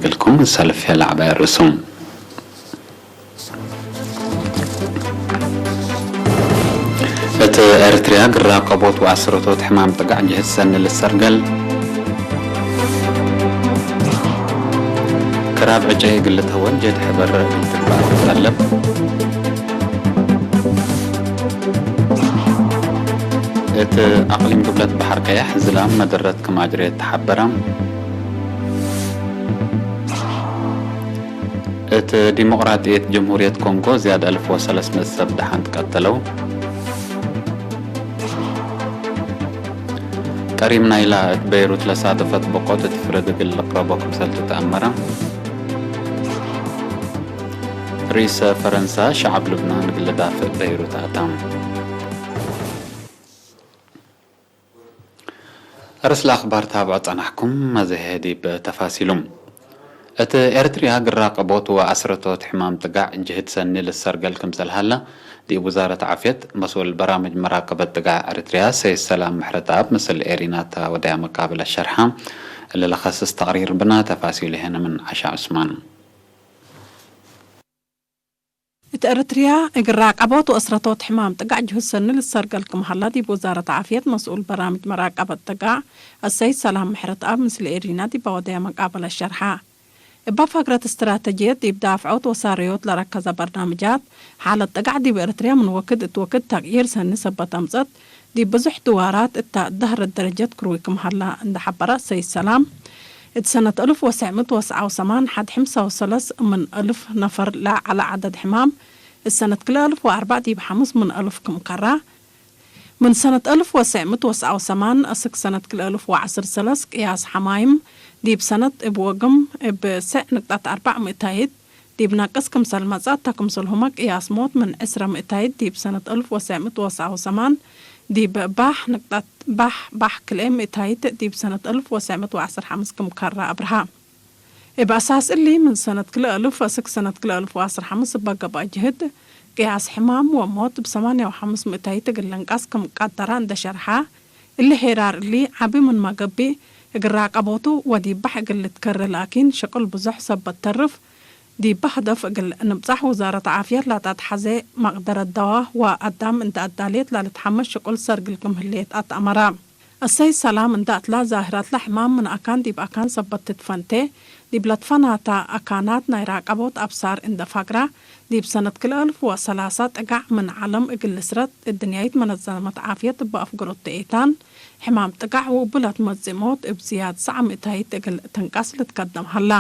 ግልኩም ሰልፍ የላዕበ ርእሱ። እቲ ኤርትርያ ግራ ቀቦት ወኣስረቶት ሕማም ጥጋዕ ጅህድ ሰኒ ልሰርገል። ክራብ ዕጨይ ግልተወን ጀድ ሕበር እግል ትግባር ትጠለብ። እቲ ኣቕሊም ግብለት ባሕር ቀያሕ ዝላም መደረት ክም ኣጅሬት ተሓበረ። እቲ ዲሞቕራጥየት ጀምሁርየት ኮንጎ ዝያድ ኣልፍ ወሰለስተ ሰብ ደሓን ትቀተለው። ቀሪም ናይላ እት በይሩት ለሳተፈት ብቆት እት ፍረድ እግል ልቅረቦ ክምሰል ትተኣመረ። ርኢሰ ፈረንሳ ሸዓብ ልብናን እግል ልዳፍእ በይሩት ኣታ። ርእስ ለኣኽባር ታብዖ ጸናሕኩም መዘሄ ዲብ ተፋሲሉ። እት ኤርትርያ ግራ ቀቦት ወኣስረቶት ሕማም ጥጋዕ ጅህድ ሰኒ ልሰርገል ክምሰል ሃላ ዲብ ውዛረት ዓፍየት መስኡል በራምጅ መራቀበት ጥጋዕ ኤርትርያ ሰይድ ሰላም ምሕረተኣብ ምስል ኤሪናታ ወዳያ መቃብል ኣሸርሓ እሊ ለኸስስ ተቕሪር ብና ተፋሲሉ ሄነ ምን ዓሻ ዑስማን። እት ኤርትርያ እግራ ቀቦት ወእስረቶት ሕማም ጥጋዕ ጅህድ ሰኒ ልሰርገል ክም ሃላ ዲብ ውዛረት ዓፍየት መስኡል በራምጅ መራቀበት ጥጋዕ ኣሰይድ ሰላም ምሕረተኣብ ምስል ኤሪና ዲብ ኣወዳያ መቃብል ኣሸርሓ። እባ ፈግረት እስትራተጅየት ዲብ ዳፍዖት ወሳረዮት ለረከዘ በርናምጃት፣ ሓለት ጥጋዕ ዲብ ኤርትርያ ምን ወክድ እት ወክድ ተቅይር ሰኒ ሰበት ኣምጸት፣ ዲብ ብዙሕ ድዋራት እታ እዳህረት ደረጀት ክርዊ ክም ሃላ እንዳ ሐበረ ሰይድ ሰላም፣ እት ሰነት እልፍ ወሰዕ ምእት ወሰዓ ወሰማን ሐድ ሕምሳ ወሰለስ ምን እልፍ ነፈር ለዐለ ዐደድ ሕማም፣ እት ሰነት ክልኤ እልፍ ወአርበዕ ዲብ ሐምስ ምን እልፍ ክም ከራ፣ ምን ሰነት እልፍ ወሰዕ ምእት ወሰዓ ወሰማን እስክ ሰነት ክልኤ እልፍ ወዐስር ሰለስ ቅያስ ሐማይም ዲብ ሰነት እብ ወግም እብ ስዕ ንቅጣት አርበዕ ምእታይት ዲብ ናቅስ ክምሰል መጸ፣ እታ ክምሰልሁመ ቅያስ ሞት ምን ዕስረ ምእታይት ዲብ ሰነት እልፍ ወሰዕ ምእት ወሰዓ ወሰማን ዲብ ባሕ ንቅጣት ባሕ ባሕ ክልኤ ምእታይት ዲብ ሰነት እልፍ ወሰዕ ምእት ወዐስር ሐምስ ክም ከራ አብርሃ። እብ አሳስ እሊ፣ ምን ሰነት ክልኤ እልፍ እስክ ሰነት ክልኤ እልፍ ወዐስር ሐምስ እባ ገብአ ጅህድ፣ ቅያስ ሕማም ወሞት እብ ሰማንያ ወሐምስ ምእታይት እግል ልንቃስ ክም ቀደረ እንደ ሸርሐ፣ እሊ ሄራር እሊ፣ ዐቢ ምንመ ገብእ፣ እግል ራቀቦቱ ወዲብ ባሕ እግል ልትከረ ላኪን፣ ሽቅል ብዙሕ ሰበት ተርፍ፣ ዲበ ህደፍ እግል ንብጻሕ ውዛረት ዓፍየት ላተአትሐዜ መቅደረት ደዋ ወአዳም እንደ አዳሌት ላልትሐመስ ሽቅል ሰርግል ክም ህሌት አትአመረ። እሰይ ሰላም እንዳ እትላ ዛህራትላ ሕማም ምን አካን ዲብ አካን ሰበት ትትፈንቴ፣ ዲብ ለትፈናታ አካናት ናይ ራቀቦት አብሳር እንደ ፋግራ፣ ዲብ ሰነት ክልኤ እልፍ ወሰላሳ ጥጋዕ ምን ዐለም እግል ልስረት እድንያይት መነዘመት ዓፍየት እበ አፍገሮት ተኤታን፣ ሕማም ጥጋዕ ወእቡ ለትመጽእ ሞት እብ ዝያድ ሰዕ ምእታይት እግል ትንቀስ ልትከደም ሀላ።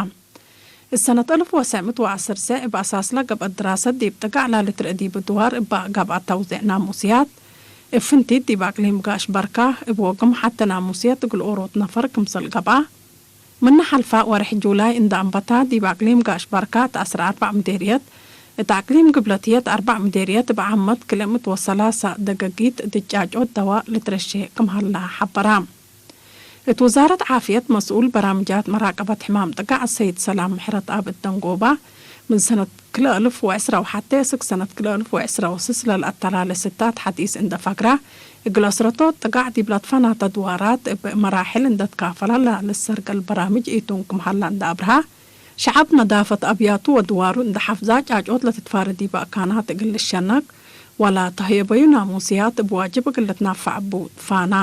እሰነት እልፍ ወሰዕ ምእት ወዐስር ሰዕ እብ አሳስለ ገብአት ድራሰት ዲብ ጥጋዕ ላልትርእ ዲብ ድዋር እበ ገብአት ተውዜዕ ናሙስያት፣ እብ ፍንቲት ዲብ አቅሊም ጋሽ በርካ እብ ወግም ሐቴ ናሙስየት እግል ኦሮት ነፈር ክምሰል ገብአ። ምነ ሐልፋ ወርሕ ጁላይ እንደ አንበታ ዲብ አቅሊም ጋሽ በርካ እት ዐስር አርበዕ ምዴርየት፣ እት አቅሊም ግብለትየት አርበዕ ምዴርየት እብ ዓመት ክልኤ ምእት ወሰላሳ ደገጊት ድጫጮት ደዋእ ልትረሼ ክም ሀላ ሐበራ። እት ውዛረት ዓፍየት መስኡል በራምጃት መራቀበት ሕማም ጥጋዕ ሰይድ ሰላም ምሕረተኣብ እት ደንጎባ፣ ምን ሰነት ክልኤ እልፍ ወዕስራ ወሐቴ እስክ ሰነት ክልኤ እልፍ ወዕስራ ወስስ ለልአተላሌ ስታት ሐዲስ እንደ ፈግረ፣ እግል አስረቶት ጥጋዕ ዲብ ለትፈናተ ድዋራት እብ መራሕል እንደ ትካፈላ ለልሰርገል በራምጅ ኢቱን ክም ሀላ እንደ አብርሃ፣ ሸዐብ ነዳፈት አብያቱ ወድዋሩ እንደ ሐፍዛ ጫጮት ለትትፋረ ዲበ አካናት እግል ልሸነክ ወለ ተህየበዩ ናሙስያት እብ ዋጅብ እግል ልትናፈዕ እቡ ፋና።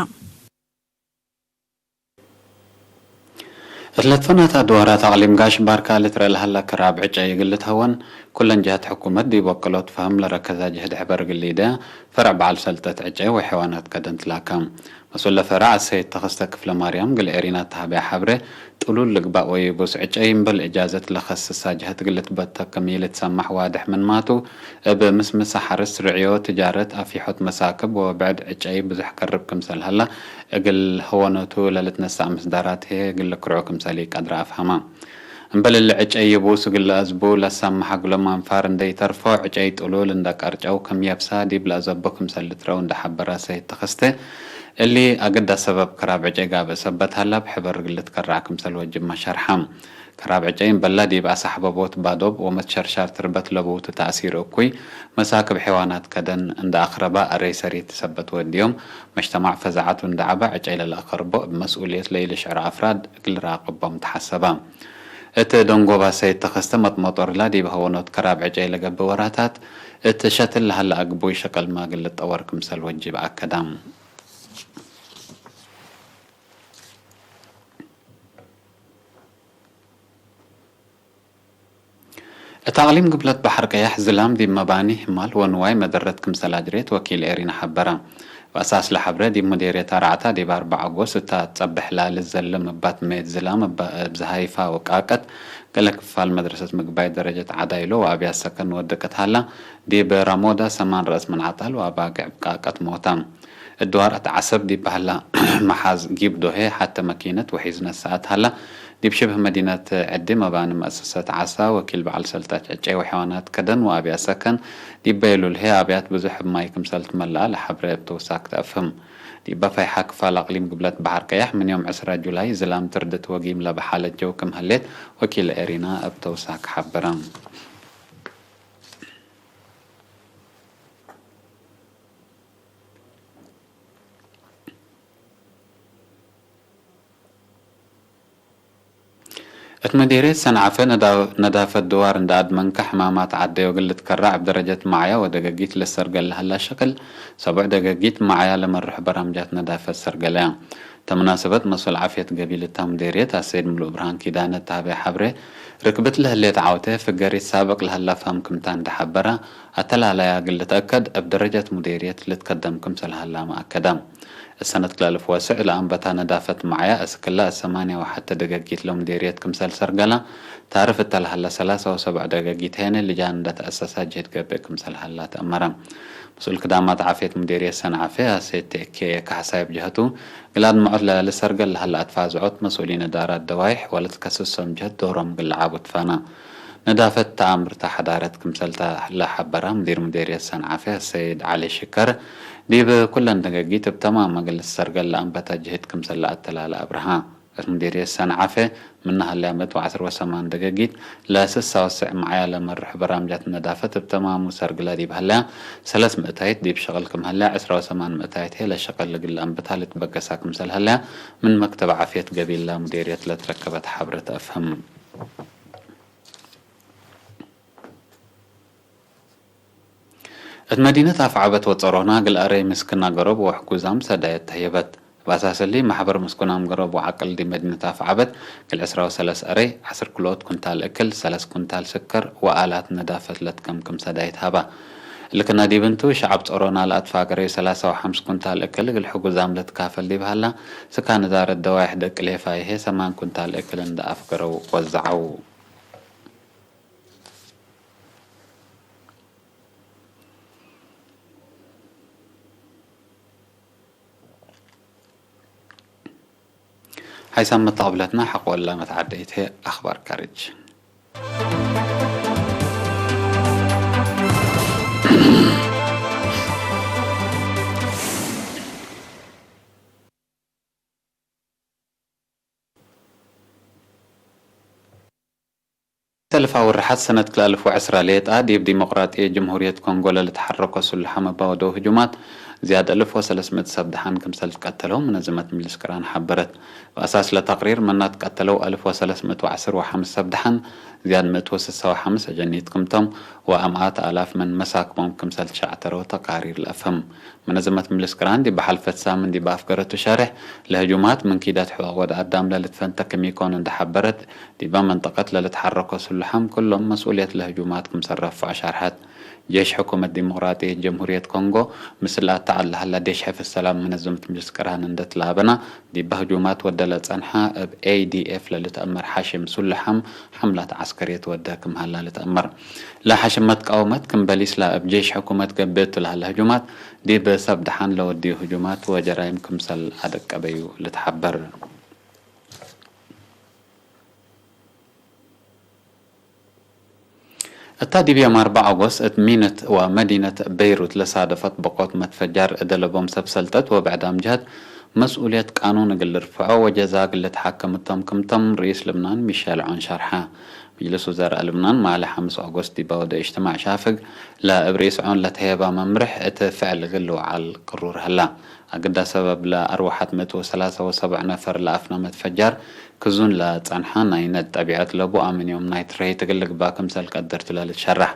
እት ለትፈናተ አድዋራት አቅሊም ጋሽ ባርካ ልትረአ ለሀላ ክራብ ዕጨይ እግል ልትሀወን፣ ኩለን ጀሀት ሕኩመት ዲብ ወቅሎት ፈህም ለረከዛ ጀህድ ሕበር እግል ሊደያ፣ ፈረዕ በዓል ሰልጠት ዕጨይ ወሐይዋናት ከደን ትላከ። መስኡል ለፈረዕ አሰይድ ተኸስተ ክፍለማርያም እግል ኤሪና ተሃበያ ሐብሬ፣ ጥሉል ልግባእ ወይቡስ ዕጨይ እምበል እጃዘት ለኸስሳ ጀሀት እግል ልትበተክ ክም ኢልትሰማሕ ዋድሕ ምንማቱ፣ እብ ምስምሰ ሐርስ፣ ርዕዮ፣ ትጃረት፣ አፊሖት መሳክብ ወብዕድ ዕጨይ ብዙሕ ቀርብ ክምሰል ሀላ፣ እግል ሀወነቱ ለልትነሳእ ምስዳራት ህዬ እግል ልክርዑ ክምሰል ኢቀድረ አፍሀማ። እምበል እሊ ዕጨይ ይቡስ እግል ለአዝቡ ለሳምሕ እግሎም አንፋር እንደ ኢተርፎ፣ ዕጨይ ጥሉል እንደ ቀርጨው ክም የብሳ ዲብ ለአዘቡ ክምሰል ልትረው እንደ ሐበረ ሰይድ ተኸስተ፣ እሊ አግዳ ሰበብ ክራብ ዕጨይ ጋብእ ሰበት ሀላ እብ ሕበር እግል ልትከረዕ ክምሰል ወጅብ መ ሸርሐ። ክራብ ዕጨይ እምበላ ዲብ አሳሕበቦት ባዶብ ወመትሸርሻር ትርበት ለቡ እቱ ተእሲር እኩይ፣ መሳክብ ሐይዋናት ከደን እንደ አክረባ አረይ ሰሪት ሰበት ወድዮም፣ መጅተማዕ ፈዛዐቱ እንደ ዐበ ዕጨይ ለልአከርቦ እብ መስኡልየት ለኢልሽዕሮ አፍራድ እግል ራቅቦም ተሐሰበ። እት ደንጎባ ሰይድ ተኸስተ መጥመጦርላ ዲብ ሀወኖት ከራብ ዕጨይ ለገብእ ወራታት፣ እት ሸትል ለሀለ አግቡይ ሸቀል ማግል ልጠወር ክምሰል ወጅብ አከዳም። እት አቅሊም ግብለት በሐር ቀያሕ ዝላም ዲብ መባኒ፣ ማል ወንዋይ መደረት ክምሰል አጅሬት ወኪል ኤሪና ሐበረ። እብ አሳስ ለሐብረ፣ ዲብ ሙዴርየት አርዓታ ዲብ አርበዕ አጎስት እታ ትጸብሕ ላሊ ዘልም እባት መየት ዝላም እብ፣ እብ ዝሃይፋ ወቃቀት፣ ገለ ክፋል መድረሰት ምግባይ ደረጀት ዓዳይሎ ወአብያት ሰከን ወድቅት ሀላ፣ ዲብ ራሞዳ ሰማን ረአስ ምን ዓጣል ወአባግዕ ብቃቀት ሞታ። እድዋር እት ዓሰብ ዲብ በህላ መሓዝ ጊብ ዶሄ ሐተ መኪነት ወሒዝ ነሰአት ሀላ፣ ዲብ ሽብህ መዲነት ዕዲ መባኒ መአሰሰት ዓሳ ወኪል በዓል ሰልጣች ዕጨይ ወሐዋናት ከደን ወአብያ ሰከን ዲብ በየሉልሄ አብያት ብዙሕ እብ ማይ ክምሰል ትመልአ ለሐብረ እብ ተውሳክ ተአፍህም። ዲብ በፋይሐ ክፋል አቅሊም ግብለት በሐር ቀያሕ ምን ዮም ዕስራ ጁላይ ዝላም ትርድት ወጊም ለበሓለት ጀው ክም ህሌት ወኪል ኤሪና እብ ተውሳክ ሐበረ። እት መዴርየት ሰንዓፈ ነዳ-፣ ነዳፈት ድዋር እንዳ አድመንከ ሕማማት ዓደዮ እግል ልትከራዕ እብ ደረጀት መዓያ ወደገጊት ለሰርገል ለሀላ ሸቅል ሰቡዕ ደገጊት መዓያ ለመርሕ በራምጃት ነዳፈት ሰርገለያ። እተ መናሰበት መስኡል ዓፍየት ገቢል እታ መዴርየት አሰይድ ምሉእ ብርሃን ኪዳነ እት ሀበየ ሐብሬ ርክብት ለህሌት ዓውተ ፍገሪት ሳብቅ ለሀላ ፋም ክምታ እንዳ ሐበራ አተላላያ እግል ልትአከድ እብ ደረጀት ሙዴርየት ልትከደም ክምሰል ሀላ መአከዳ። እት ሰነት ክላልፍ ወስዕ ለአንበታ ነዳፈት መዓያ እስክላ እት ሰማንያ ወሐተ ደገጊት ለሙዴርየት ክምሰል ሰርገላ፣ ታርፍ እተ ለሀላ ሰላሳ ወሰብዕ ደገጊት ሄነ ልጃን እንዳ ተአሰሳ ጅህድ ገብእ ክምሰል ሀላ ተአመረ። መስኡል ክዳማት ዓፍየት ሙዴርየት ሰንዓፈ አሰይድ ተኬ ካሕሳይ ብጀህቱ፣ ግላድ ምዑት ለልሰርገል ለሀላ አትፋዝዖት መስኡሊን እዳራት ደዋይሕ ወለትከስሶም ጀህት ዶሮም እግል ለዓቡ ትፋና። ነዳፈት ተአምርተ ሐዳረት ክምሰልታ ለሐበራ ሙዲር ሙዴርየት ሰንዓፈ ሰይድ ዐሊ ሽከር፣ ዲብ ኩለን ደገጊት እብ ተማም እግል ልሰርገል ለአንበታ ጅህድ ክምሰል ለአተላለ አብርሃ። እት ሙዲርየት ሰንዓፈ ምነ ሀለያ ምእት ወዐስር ወሰማን ደገጊት ለስሳ ወስዕ መዓያ ለመርሕ በራምጃት ነዳፈት እብ ተማሙ ሰርግላ ዲብ ሀለያ ሰለስ ምእታይት ዲብ ሸቅል ክም ሀለያ ዕስራ ወሰማን ምእታይት ህዬ ለሸቅል እግል ለአንበታ ልትበገሳ ክምሰል ሀለያ ምን መክተብ ዓፍየት ገቢላ ሙዴርየት ለትረከበት ሐብረ ተአፍህም። እት መዲነት አፍዓበት ወጸሮና እግል አረይ ምስክና ገሮብ ወሕጉዛም ሰዳየት ተህየበት። እብ አሳስ እሊ፣ ማሕበር ምስኩናም ገሮብ ወዓቅል ዲብ መዲነት አፍዓበት እግል ዕስራ ወሰለስ አረይ፣ ዐስር ክልኦት ኩንታል እክል፣ ሰለስ ኩንታል ስከር ወአላት ነዳፈት ለትከምክም ሰዳየት ሀባ። እሊ ክና ዲብ እንቱ፣ ሸዐብ ጸሮና ለአትፋገረዩ ሰላሳ ወሐምስ ኩንታል እክል እግል ሕጉዛም ለትካፈል ዲብ ሀላ፣ ስካን እዳረት ደዋይሕ ደቂ ሌፋ ይሄ ሰማን ኩንታል እክል እንዳ አፍገረው ወዘዐው። ሓይሳም መተቐብለትና ሓቆላ መተዓደይት ኣኽባር ካርጅ። ተልፋ ወርሓት ሰነት ክልተ ኣልፍ ወዕስራ ሌጣ ዲብ ዲሞቅራጥየ ጅምሁርየት ኮንጎ ለልትሓረኮ ስሉሓም እባ ወደው ህጁማት ዝያድ ኣልፍ ወሰለስ ምእት ሰብ ደሓን ክምሰል ትቀተለው መነዘመት ምልስ ቅራን ሓበረት። ብኣሳስ ለተቅሪር መናት ቀተለው ኣልፍ ወሰለስ ምእት ወዐስር ወሓምስ ሰብ ደሓን ዝያድ ምእት ወስሳ ወሓምስ ኣጀኒት ክምቶም ወኣምኣት ኣላፍ መን መሳክሞም ክምሰል ትሸዕተረው ተቃሪር ለአፈም። መነዘመት ምልስ ቅራን ዲብ ሓልፈት ሳምን ዲብ ኣፍገረቱ ሸርሕ ለህጁማት ምን ኪዳት ሕቁቅ ወድ ኣዳም ለልትፈንተ ክም ኢኮን እንደ ሓበረት፣ ዲበ መንጠቀት ለልትሓረኮ ስሉሓም ኩሎም መስኡልየት ለህጁማት ክምሰል ረፍዖ ሸርሐት። ጄሽ ሕኩመት ዲሞቅራጥየት ጀምሁርየት ኮንጎ ምስል አተዓል ለሀላ ዴሽ ሕፍዝ ሰላም መነዘመት ምልስ ቅራን እንደ ትላበና፣ ዲበ ህጁማት ወደ ለጸንሐ እብ ኤ ዲ ኤፍ ለልትአመር ሓሽም ስሉሓም ሓምላት ዐስከርየት ወደ ክም ሀላ ልትአመር። ለሐሽመት ቃውመት ክም በሊስላ እብ ጄሽ ሕኩመት ገብእ እቱ ለሀለ ህጁማት፣ ዲብ ሰብ ደሓን ለወድዩ ህጁማት ወጀራይም ክምሰል አደቀበዩ ልትሐበር። እታ ዲብ ዮም አርበዓ ኦጎስት እት ሚነት ወመዲነት በይሩት ለሳደፈት በቆት መትፈጃር እደለቦም ሰብ ሰልጠት ወብዕዳም ጀህት መስኡልየት ቃኑን እግል ልርፍዖ ወጀዛ እግል ልትሓከም እቶም ክምቶም ርኢስ ልብናን ሚሸል ዖን ሸርሓ። መጅልስ ውዘራእ ልብናን ማለ ሓምስ ኦጎስት ዲብ ወደ እጅትማዕ ሻፍግ ለእብ ርኢስ ዖን ለተሄባ መምርሕ እት ፍዕል እግል ልውዓል ቅሩር ሀላ። አግዳ ሰበብ ለአርወሐት ምእት ወሰላሳ ወሰቡዕ ነፈር ለአፍና መትፈጃር ክዙን ለጸንሐ ናይ ነድ ጠቢዐት ለቡ አምንዮም ናይ ትረሂት እግል ልግባእ ክምሰል ቀድር ቱ ለልትሸራሕ።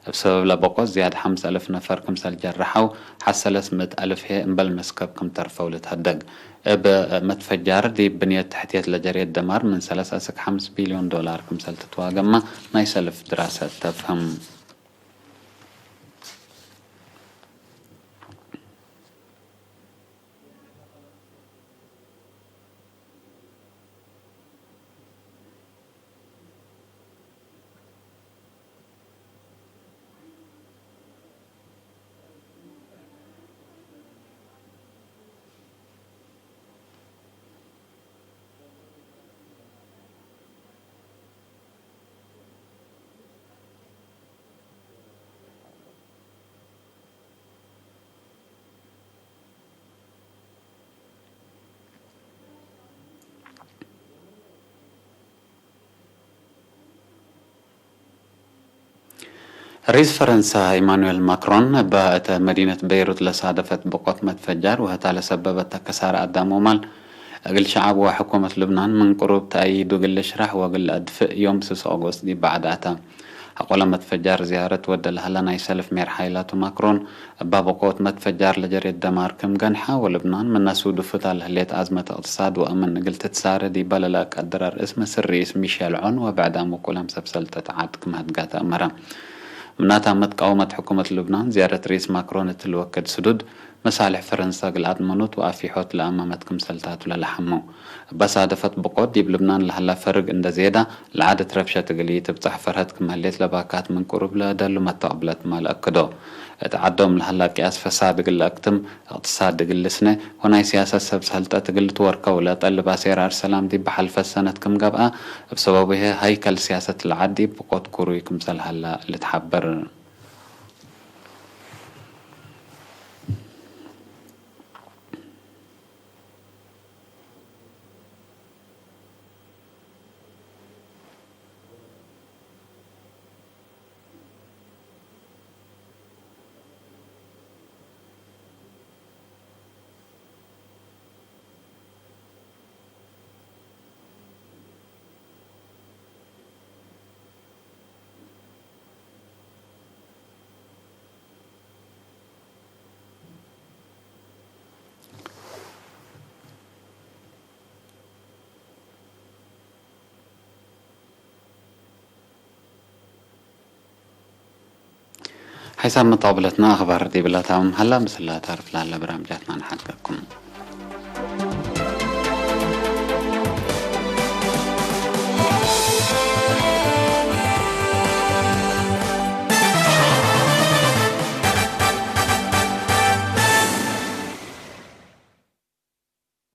እብ ሰበብ ለበቆት ዝያድ ሐምስ አልፍ ነፈር ክምሰል ጀረሐው፣ ሐሰለስ ምእት አልፍ ህዬ እምበል መስከብ ክም ተርፈው ልትሀደግ። እብ መትፈጃር ዲብ ብንየት ተሕትየት ለጀርየት ደማር ምን ሰለስ አስክ ሐምስ ቢልዮን ዶላር ክምሰል ትትዋገማ ናይ ሰልፍ ድራሰት ተፍህም። ርኢስ ፈረንሳ ኢማኑኤል ማክሮን እባ እተ መዲነት በይሩት ለሳደፈት ብቆት መትፈጃር ወህታ ለሰበበተ ከሳረ አዳም ወማል እግል ሸዓብ ወሕኩመት ልብናን ምን ቅሩብ ተአይዱ እግል ልሽራሕ ወእግል ለአድፍእ ዮም ስስ ኦጎስት ዲብ ባዕድ አተ። ሐቆለ መትፈጃር ዝያረት ወደ ለሀለ ናይ ሰልፍ ሜር ሓይላቱ ማክሮን እባ ብቆት መትፈጃር ለጀሬት ደማር ክም ገንሐ ወልብናን ምነ ሱዱፍታ ለህሌት አዝመት እቅትሳድ ወአምን እግል ትትሳረ ዲበ ለለአቀድረ ርእስ ምስል ርኢስ ሚሼል ዖን ወብዕዳም ወኩሎም ሰብ ሰልጠት ዓድ ክም ሀድጋተ አመረ። ምናታ መትቃውመት ሕኩመት ልብናን ዝያደት ርኢስ ማክሮን እት ልወክድ ስዱድ መሳልሕ ፈረንሳ እግል አድመኖት ወአፊሖት ለአመመት ክምሰልታቱ ለለሐመው። እበ ሳደፈት ብቆት ዲብ ልብናን ለሀላ ፈርግ እንደ ዜዳ ለዓደት ረብሸት እግል ኢትብጸሕ ፈርሀት ክም ህሌት ለባካት ምን ቅሩብ ለደሉ መተቅብለት ማል አክዶ። እት ዓዶም ለሀላ ቅያስ ፈሳድ እግል ለአክትም፣ እቅትሳድ እግል ልስነ፣ ወናይ ሲያሰት ሰብ ሰልጠት እግል ልትወርከው ለጠልብ አሴራር ሰላም ዲብ ሐልፈት ሰነት ክም ገብአ፣ እብ ሰበቡ ህዬ ሀይከል ሲያሰት ለዓዲ ብቆት ክሩይ ክምሰል ሀላ ልትሐበር። ሓይሳብ መጣብለትና ኣኽባር ዲብላ ታምም ሃላ ምስላ ታርፍ ላለ ብራምጃትና ንሓግዝ።